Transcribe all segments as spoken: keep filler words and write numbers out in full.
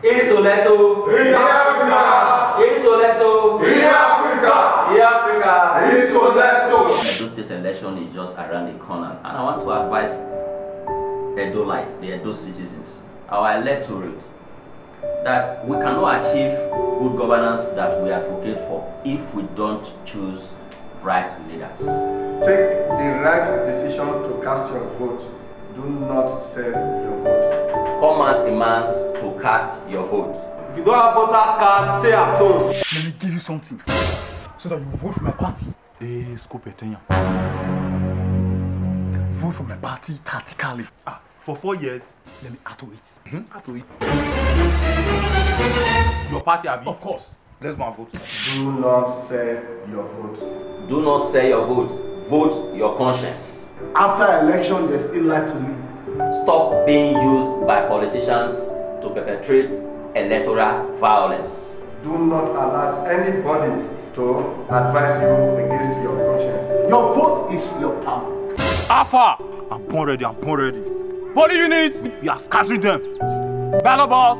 Isoleto. Ìyá Áfíríkà. Isoleto. Ìyá Áfíríkà. Ìyá Áfíríkà. Ìsoleto. Edo State election is just around the corner, and I want to advise Edolites, the Edo citizens, our electorate, that we cannot achieve good governance that we advocate for if we don't choose right leaders. Take the right decision to cast your vote. Do not sell your vote. Come out in mass to cast your vote. If you don't have voters card, stay at home. Let me give you something so that you vote for my party. Ee, scope tenyan. Vote for my party tactically. Ah, for four years. Let me add to it. Hmm? Add to it. Your party, abi? Of course. Let's go and vote. Do not sell your vote. Do not sell your vote. Vote your conscience. After election, there's still life to live. Stop being used by politicians to perpetrate electoral violence. Do not allow anybody to advise you against your conscience. Your vote is your power. Alpha, I'm born ready. I'm born ready. Polling unit, We are scattering them. Ballot box,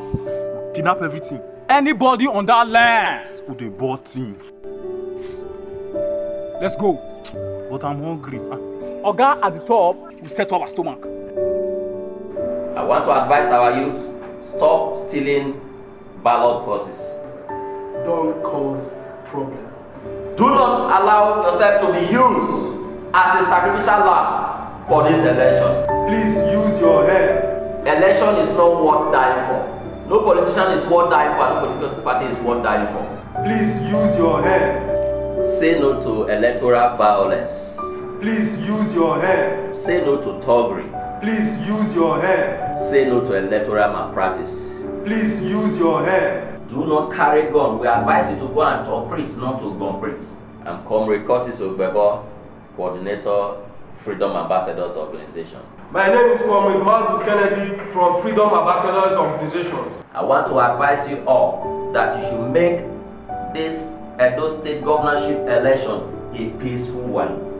Kidnap everything. Anybody on that land. Who dey bought things? Let's go. But I'm hungry. Ah, Oga at the top will settle our stomach. I want to advise our youth, stop stealing ballot boxes. Don't cause problem. Do not allow yourself to be used as a sacrificial lamb for this election. Please use your head. Election is not worth dying for. No politician is worth dying for, no political party is worth dying for. Please use your head. Say no to electoral violence. Please use your head. Say no to thuggery. Please use your head. Say no to electoral malpractice. Please use your head. Do not carry gun. We advise you to go and talk print, not to gun print. I'm Comrade Curtis Ogbebo, coordinator, Freedom Ambassadors Organization. My name is Comrade Madu Kennedy from Freedom Ambassadors Organization. I want to advise you all that you should make this Edo State governorship election a peaceful one.